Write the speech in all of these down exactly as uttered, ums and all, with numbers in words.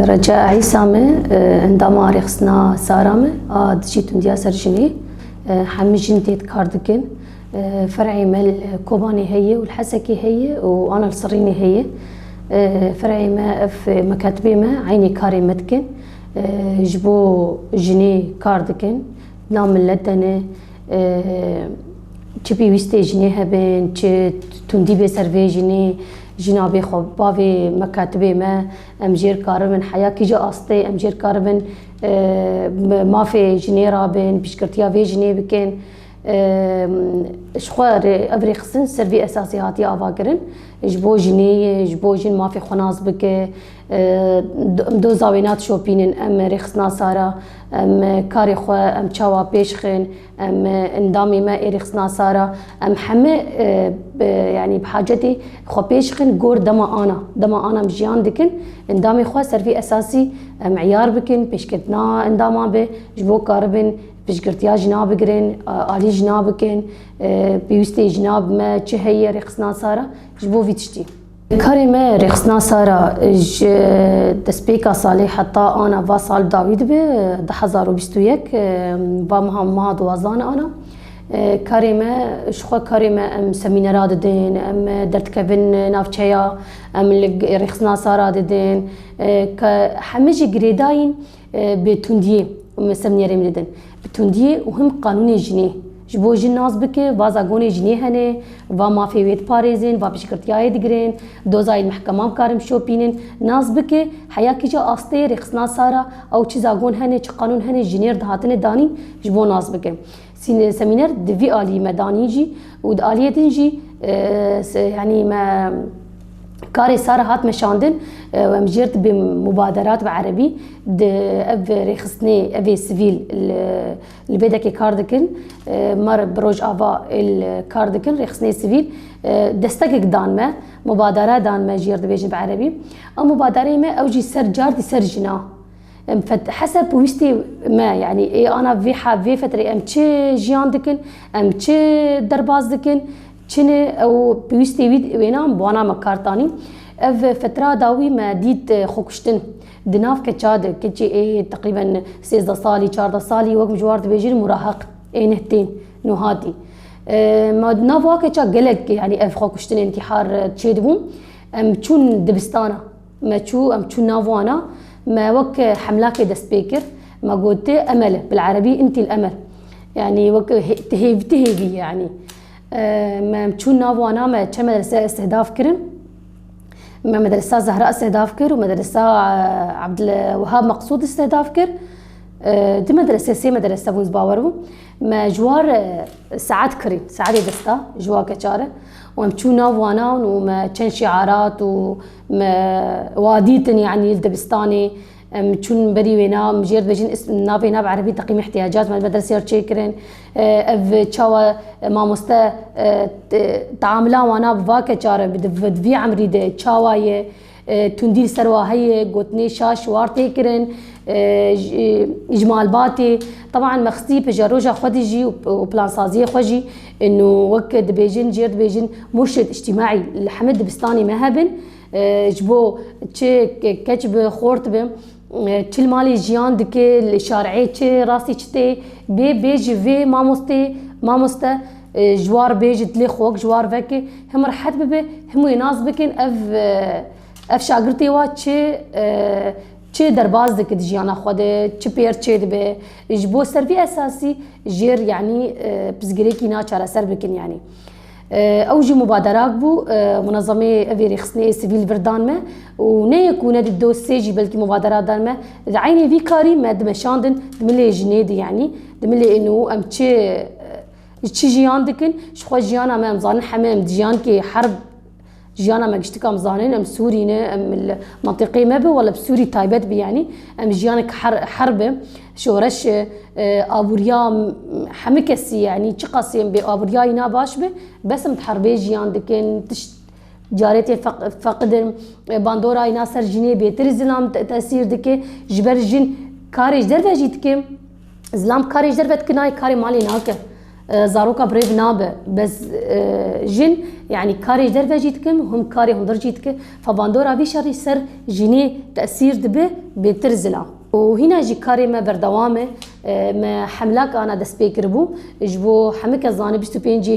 Reca Îsa me, e, endama rêxistina Sara me a dijî tundiya ser jinê. E, hemî jin tê kar dikin. E, fer'ê me li Kobanê heye û li Hesekê heye û ana li Sirînê heye. E, fer'ê me ev mekatibê me eynê karê me dikin. E, ji bo jinê kar dikin. Na millet de ne, e, çi pêwîstê jinê hebin, çi tundî bê ser vê jinê, jina bê xwe bavê mekatibê me, em jêr karibin, heya kîja astê em jêr karibin, e, mafê jinê rabin, piştgirtiya vê jinê bikin. E, ji xwe rê-, ev rêxistin ser vî esasî hatiye avakirin. Ji bo jinê ye, ji bo jin mafê xwe nas bike. E, do-, em doza wê nadişopînin, em rêxistina Sara, em karê xwe, em çawa pêş xin, em endamê me ê rêxistina Sara, em heme, e, bi, yanî bi hacetê xwe pêş xin gor dema ana. Dema ana em jiyan dikin, endamê xwe ser vî esasî em îyar bikin, pêşketina endaman be, ji bo karibin piştgirtiya jina bigirin, a-, alî jina bikin, e, pêwîstê jina bi me çi heye rêxistina Sara, ji bo vî tiştî. Karê me rêxistina Sara ji destpêka salê heta ana va sal dawî dibe, du hezar û bîst û yek, va meha, meha duwazdan ana. Karê me, ji xwe karê me em semînera didin, em derdikevin navçeya, em li rêxistina Sara didin. Ke hemî jî girêdayîn, e, bi tundiyê em semînerê min didin. Bi tundiyê û him qanûnê jinê. Ji bo jin nas bike, va zagonê jinê hene, va mafê wê diparêzin, va piştgirtiyayê digirin, dozayê mehkema bikarin bişopînin, nas bike, heya kîja astê rêxistina Sara, ew çi zagon hene, çi qanûn hene, jinê re dihatine danîn, ji bo nas bike. Sîne-, semîner di vî alî me danî jî û di aliyê din jî, e, se-, yanî me karê Sara hat meşandin, e, û em jêr dibê mubaderat bi erebî, di ev rêxistinê, evê sivîl li, li vê dekê kar dikin, e, me re bi Rojava ê li kar dikin, rêxistinê sivîl, e, destekek dan me, mubadere dan me jêr dibêjin bi erebî. Ew mubadereyê me ew jî ser car dî ser jina. Em fet-, heseb wîstê me, yanî ê ana vê ha-, vê fetrê em çi jiyan dikin, em çi derbas dikin, çi ne, ew bi wîstê wî wêna bi wana me kar tanî. Ev fetra dawî me dît, e, xwekuştin. Di nav keça de, keçê ê teqrîben sêzdeh salî, çardeh salî, wek ji war dibêjin muraheq, ê neh tên, nuhatî. E, me nav wa keça gelek, yanî ev xwekuştin intîhar çêdibûn. Em çûn dibistana. Me çû, em çûn nav wana, me wek hemlakê dest pê kir. Me got, "Emel, bil erebî, intil emel." Yanî wek hê-, ti hêv-, ti hêvî, yanî. E, me em çûn nav wana, me çend medrese istihdaf kirin. Me medresa Zehra istihdaf kir û medresa, e, Abdulwehab Meqsûd istihdaf kir. E, di medrese, sê medrese bûn, ez bawer bûm. Me ji war, e, saet kirîn, saetê desta, ji wa keça re. Û em çûn nav wana û me çend şiarat û me wa dîtin, yanî li dibistanê. Em çûn berî wêna, em jêr dibêjin is-, navê na bi erebî teqîm ihtiyacat, me medresê re çêkirin. E, ev çawa, e, mamoste, e, te-, teamila wana bi va keça re, bi, bi, bi vî emrî de çawa ye? E, tundî li ser wa heye, gotinê şaş war tê kirin, e, ji, ji malbatê. Teban me xistî pêja roja xwe de jî û, û plansaziyê xwe jî, ino wek dibêjin, jêr dibêjin murşid îctîmaî li hemî dibistanê me hebin. E, ji bo çi ke-, keç bi, xort bi, e, çi li malê jiyan dike, li şarê çi rastî çi tê, bê, bê ji vê mamostê, mamoste, e, ji war bê ji dilê xwe, ji war veke, him rehet bibe, him wê nas bikin, ev, e, Ev şagirtê wa çi, e, çi derbas dike di jiyana xwe de, çi pêr çêdibe, ji bo ser vî esasî jêr, yanî, e, pirsgirêkî na çareser bikin, yanî. E, ew jî mubaderak bû, e, munezemê evê rêxistinê sivîl vir dan me û ne yek û ne di do sê jî belkî mubadera dan me. Di eynê vî karî me dimeşandin di milê jinê de, yanî di milê ino em çi, e, çi jiyan dikin, ji xwe jiyana me em zanin, heme em jiyankê herb Jiyana me giştik em zanin, em Sûrî ne, em li mentiqê me bi, wele bi Sûrî taybet bi, yanî em jiyanek her, herb e, şoreş e, e, abûriya, m-, hemî kesî, yanî çiqasî em bê abûriya îna baş bi, bes em di herbê jiyan dikin, tişt carê tê feq-, feqidin, e, bandora îna ser jinê bêtir zilam te-, tesîr dike, ji ber jin karê ji derve jî dike. Zilam karê ji derve dike, nayê karê malê nake. E, zaroka birêv nabe. Bes, e, jin, yanî karê ji derve jî dikin, him karê hundir jî dike. Fa bandora vî şerî ser jinê tesîr dibe, bêtir zila. Û hîna jî karê me berdewam e. E, me hemlak ana dest pê kiribû. Ji bo hemû kes zane bîst û pêncê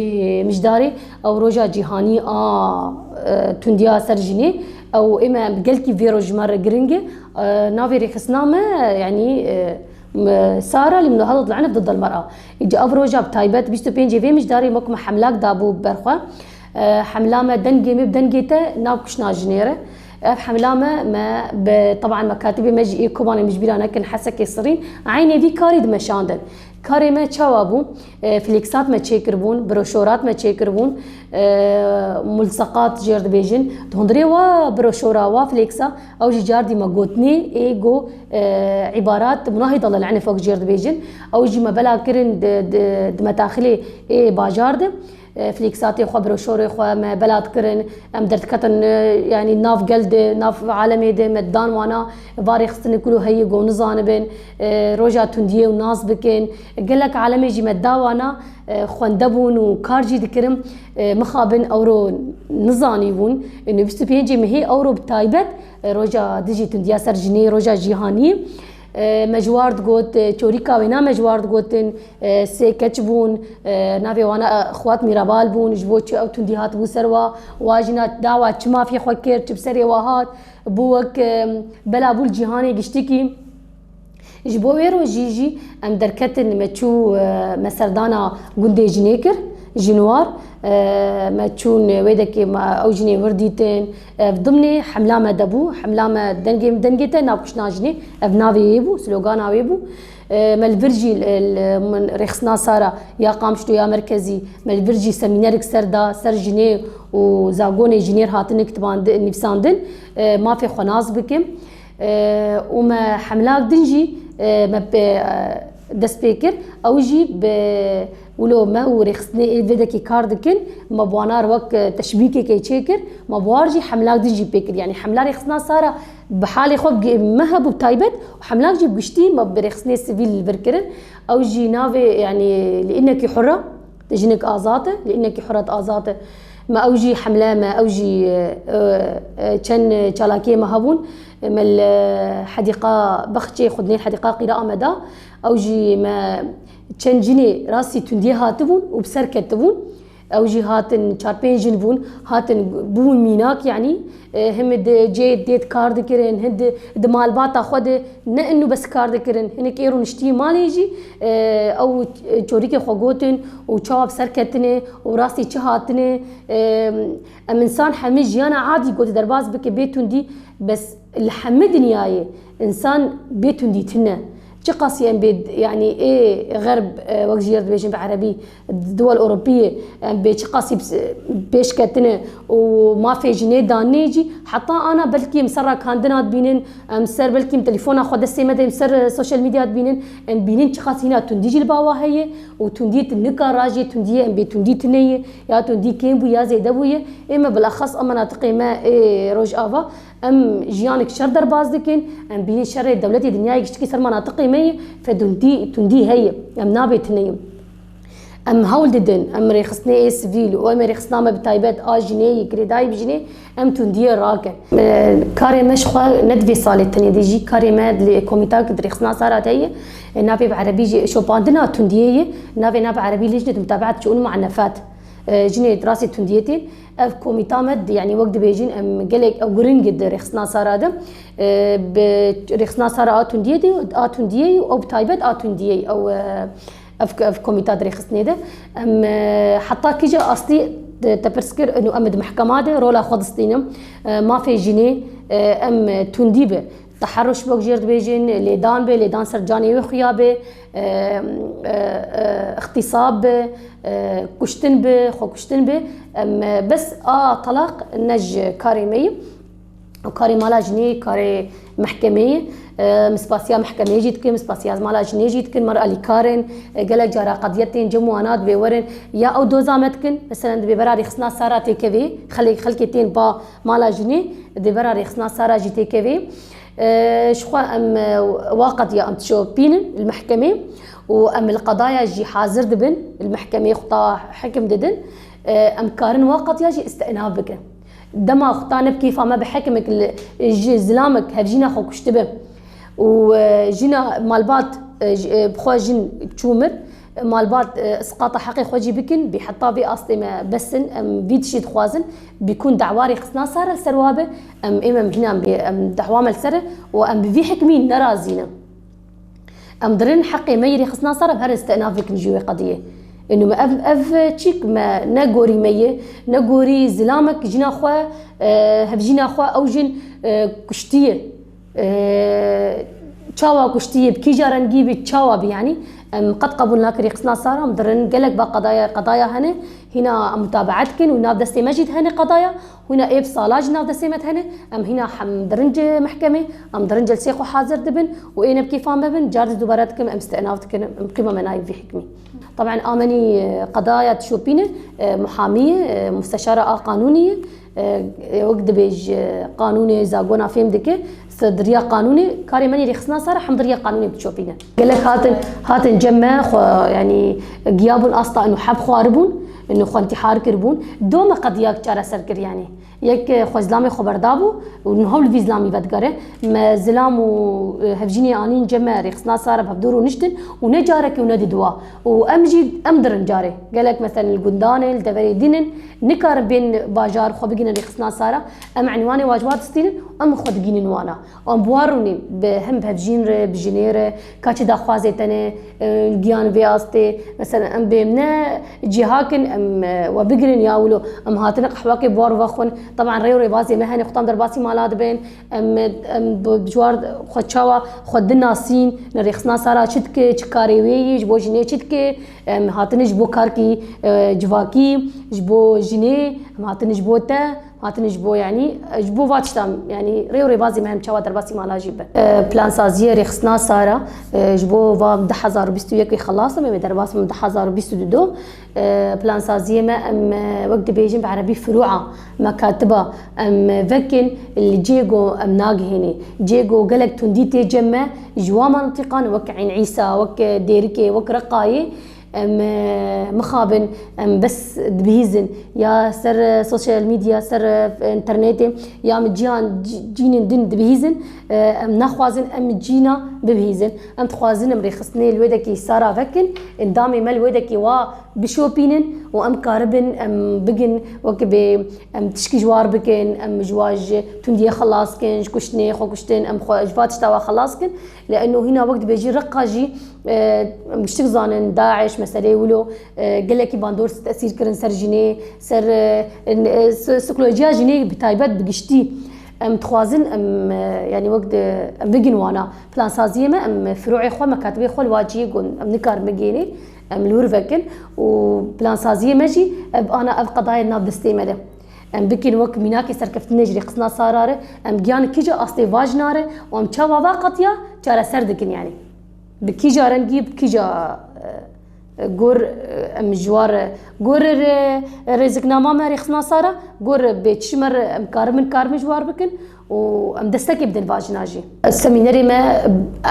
Mijdarê ew roja cîhanî a, e, tundiya ser jinê. Ew ê me gelkî vê roj ji me re giring e. E, navê rêxistina me, yanî, e, m-, Sara li Munahadal Enif ضد المرأة. Îca ev roja bi taybet bîst û pêncê vê Mijdarê me ku me hemlak dabû ber xwe. E, hemla me dengê me bi dengê te nav kuştina jinê re. Ev hemla me, me bi, teban mekatibê me jî ê Kobanê min ji bîra nekin, Hesekê Sirîn, eynê vî karî dimeşandin. Karê me çawa bû? E, flêksat me çêkiribûn, broşorat me çêkiribûn, e, mulseqat jêr dibêjin. Di hundirê wa broşora, wa flêksa, ew jî cardî me gotinê ê go, e, îbarat Munahadal Enif wek jêr dibêjin. Ew jî me bela kirin di, di, di metaxilê ê bajar de. E, flêksatê xwe, broşorê xwe me bela dikirin. Em derdiketin, e, yanî nav gel de, nav alemê de me dan wana, va rêxistinê ku heye go nizanibin, e, roja tundiyê û nas bikin. Gelek alemê jî me da wana, e, xwendebûn û kar jî dikirin. E, mixabin ewro nizanîbûn. Ê, bîst û pêncê mehê ewro bi taybet, e, roja dijî tundiya ser jinê, roja cîhanî. E, me ji war digot, e, çorîka wêna me ji war digotin, e, sê keç bûn, e, navê wana, e, Xwat Mîrabal bûn, ji bo çi ew tundî hatibû ser wa, wa jîna dawa çi mafê xwe kir, çi bi serê wa hat, bû wek, e, bela bû li cîhanê giştikî. Ji bo wê rojî jî em derketin, me çû, e, me serdana gundê jinê kir, Jinwar, e, me çûn wê dekê me ew jinê wir dîtin. Ev dimnê hemla me de bû, hemla me dengê, dengê te nav kuştina jinê, ev navê wê bû, slogana wê bû. E, me li vir jî, li, li, min rêxistina Sara ya Qamişlo ya Merkezî, me li vir jî semînerik ser da, ser jinê û zagonê jinê re hatine kitibandin, nivîsandin, e, mafê xwe nas bikim. E, û me hemlak din jî, e, me pê, e, dest pê kir. Ew jî bi wilo me û rêxistinê ê vê dekê kar dikin, me bi wana re wek, e, teşbîkekê çê kir, me bi war jî hemlak din jî pê kir. Yanî hemla rêxistina Sara bi halê xwe bi me hebû bi taybet û hemlak jî bi giştî me bi rêxistinê sivîl li vir kirin. Ew jî navê, yanî li înekî hur e, jinik azad e, li înekî hur e azad e. Me ew jî hemle me, ew jî, e, e, çend çalakiyê me hebûn. Me li hedîqa Bexçê xwedinê li hedîqa Qîra Ameda. Ew jî me çend jinê rastî tundiyê hatibûn û bi ser ketibûn. Ew jî hatin, çar pênc jin bûn, hatin bûn mînak, yanî, e, him di cê dê kar dikirin, hin di, di malbata xwe de ne inu bes kar dikirin, hinek ê rûniştî malê jî, e, ew çorîkê xwe gotin û çawa bi ser ketine û rastî çi hatine. E, em insan hemî jiyana adî gotî derbas bike bê tundî, bes li hemî dinyayê insan bê tundî tune. Çiqasî em bê, yanî ê xerb, e, wek jî dibêjin bi erebî, duwel Ewropiyê, em bê çiqasî pêş ketine û mafê jinê danê jî, heta ana belkî em ser rakandina dibînin, em ser belkî em telefona xwe destê me de em ser, e, sosyal medya dibînin, em bînin çiqas hîna tundî jî li ba wa heye û tundî tu nikare jê tundiyê em bê tundî tune ye, ya tundî kêm bû ya zêde bûye. Ê me bilexas em menatiqê me ê Rojava, em jiyanek şer derbas dikin, em bînin şerê dewletê dinyayê giştikî ser menatiqê me ye, fedundî, tundî heye, em nabê tune ye. Em hewl didin, em rêxistinê ê sivîl û em ê rêxistina me bi taybet a jinê yî, girêdayî bi jinê, em tundiyê rakin. E, karê me ji xwe ne di vê salê tenê de jî, karê me li komîta ku di rêxistina Sara de ye, e, navê bi erebî jî şopandina tundiyê ye, navê na bi erebî lejnetê mutabaet şûn muennefat. E, jinê di rastî tundiyê tên. Ev komîta me, yanî wek dibêjin, em gelek ew giring e di rêxistina Sara de. E, bi rêxistina Sara a tundiyê de, a tundiyê û ew bi taybet a tundiyê ew, e, ev, ev komîta di rêxistinê de. Em, e, heta kîja astî te, te pirs kir, û em di mehkema de rola xwe distînim. E, mafê jinê, e, em tundî bi. Teherruş bok jêr dibêjin, lêdan be, lêdan ser canê wê xuya be, e, e, e, îxtîsab be, e, kuştin be, xwekuştin be. Em, e, bes a telaq ne ji karê me yî. Karê mala jinê, karê mehkemê ye. E, min spasiya mehkemeyê jî dikim, min spasiya mala jinê jî dikim. Me re alîkar in, e, gelek cara qediyetên cem wana dibê werin. Ya ew doza me dikin, meselen dibê bera rêxistina Sara têkevê, xelek, xelkê tên ba mala jinê, dê bera rêxistina Sara jî têkevê. E, ji xwe em, e, wa qediya em dişopînin li mehkemê û em li qedaya jî hazir dibin, li mehkemê xwe ta hekim didin. E, em karin wa qediya jî îstînaf bikin. Dema xwe ta ne bi kêfa me bi hekimek li, ji zilamek hevjîna xwe kuştibe. û, e, jina malbat, e, j-, e, bi xwe jin çû mir, malbat, e, isqata heqê xwe jî bikin, bî heta vê astê me besin, em vî tiştî dixwazin, bî kun dawa rêxistina sar li ser wa be, em, êm em hînan bê, em dawa me li ser e û em bi vî hikmî nerazî ne. Em dirin heqê me yê rêxistina sar em herin stênav bikin ji wê qediyê. Ênû me ev, ev çîk me ne gorî me ye, ne gorî zilamek jina xwe, e, hevjîna xwe ew jin, e, kuştiye. E, çawa kuştiye, bi kîja rengî bi, çawa bi, yanî em qet qebûl nakin rêxistina sar, em dirin gelek ba qedaya, qedaya hene, hîna em mutabeet dikin û nav destê me jî de hene qedaya. Hûna ê bi sala jî nav destê me de hene, em hîna hem dirin ci mehkemê, em dirin celsê xwe hazir dibin û ê ne bi kêfa me bin, car dî dubare dikim, em stênav dikin, em qîma me nayê vî hikmî. Taban amenî, e, qedaya dişopîne, e, muhamî ye, e, musteşara a qanûnî ye, e, e, wek dibêj, e, qanûnê zagona fêm dike, se di riya qanûnê karê me nê rêxistina sar e, hem di riya qanûnê dişopîne. Gelek hatin, hatin cem me xwe, yanî giyabûn asta û heb xwaribûn, û xwe intîhar kiribûn. Do me qediyak çareser kir, yanî. Yek, e, xwe zilamê xwe berdabû û niha li vî zilamî vedigere. Me zilam û, e, hevjînê anîn cem me rêxistina sar e bi hevdû rûniştin û ne careke û ne diduwa. Û em jî, em dirin carê. Gelek meselen li gundan in, li deverê din in, nikarin bên bajar xwe bigînin rêxistina sar e. Em enwanê wa ji wa distînin û em xwe digînin wana. Û em bi wan rûnîn, bi, hem bi hevjîn re, bi jinê re, ka çi daxwazê tene, e, giyan vê astê, mesela em bêm ne cîhak in, em, e, we bigirin ya wilo, em hatine qehwakê bi wan vexwin. Taban rê û rêbazê me hene, xutan derbasî mala dibin, em, em bi, bi ji war xwe çawa xwe dinasîn, ne rêxistina sara çi dike, çi karê wê yî, ji bo jinê çi dike, em hatine ji bo karkî, e, civakî, ji bo jinê, em hatine ji bo te. Hatine ji bo, yanî, ji bo va tiştan, yanî, rê û rêbazê me hem çawa derbasî mala jî bin. E, plansaziyê rêxistina sara, e, ji bo va du hezar û bîst û yek wê xelas, em ê derbas bin du hezar û bîst û du do. E, plansaziyê me, em, e, wek dibêjin bi erebî firûa, mekatiba, em, e, vekin li cê go em nagihênê. Cê go gelek tundî tê cem me, ji wa mantîqan wek Eyn Îsa, wek Dêrikê, wek Reqayê, em, e, mixabin, em bes dibihîzin, ya ser, e, sosyal medya, ser, e, înternetê, ya min cîhan cî-, cînên din dibihîzin, e, em naxwazin em cîna bibihîzin. Em dixwazin em rêxistinê li wê dekî sara vekin, endamê me li wê dekî wa bişopînin û em karibin, em bigin wek bê, em tişkî ji war bikin, em ji wa ji tundiyê xelas kin, ji kuştinê, xwe kuştin, em xwe ji va tişta wa xelas kin. Li eno hîna wek dibêjî Reqa jî, e, em giştik zanin, DAIŞ, meseleyê wilo, e, gelekî bandor tesîr kirin ser jinê, ser, e, e, s-, psikolojiya jinê bi taybet bi giştî. Em dixwazin em, e, yanî wek di, em bigin wana. Plansaziyê me, em firo'ê xwe, mekatibê xwe li wa ciyê gon, em nikarin bigênê, em li wir vekin û plansaziyê me jî ev ana ev qedayê nav destê me de. Em bikin wek mînakê serkeftinê ji rêxistina sara re, em giyan kîja astê va jina re û em çawa va qetiya çareser dikin, yanî. Bi kîja rengî, bi kîja, e, e, gor, e, em ji war, e, gor re, e, rêziknama me rêxistina sara, gor, e, bê çi me re em karibin, karibin ji war bikin û em destekê bidin va jina jî. Semînerê me,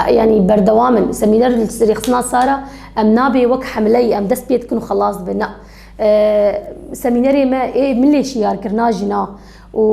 e, yanî berdewam in. Semîner li rêxistina sara em nabê wek hemleyî em dest pê dikin û xelas dibe. Na. E, semînerê me ê milê şiyarkirina jina û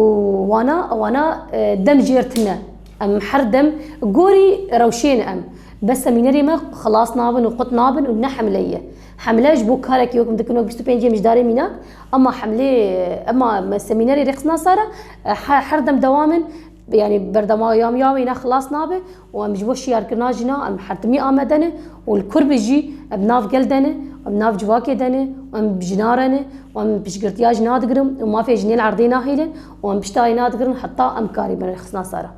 wana, wana, e, dem jêr tune. Em her dem gorî rewşê ne em. Bes semînerê me xilas nabin û qut nabin û ne hemleyî ye. Hemle ji bo karekî wek em dikin wek bîst û pêncê mijdarê mînak, ema hemlê, ema me semînerê rêxistina sara, e, he-, her dem dewam in. Yanî berdema ya, ya wê ne xilas nabe û em ji bo şiyarkirina jina em her timî amade ne û li kur be jî em nav gel de ne, em nav civakê de ne, em jina re ne û em piştgirtiya jina digirin û mafê jinê li erdê nahêlin û em pişta wê nadigirin heta em karî bin rêxistina sara.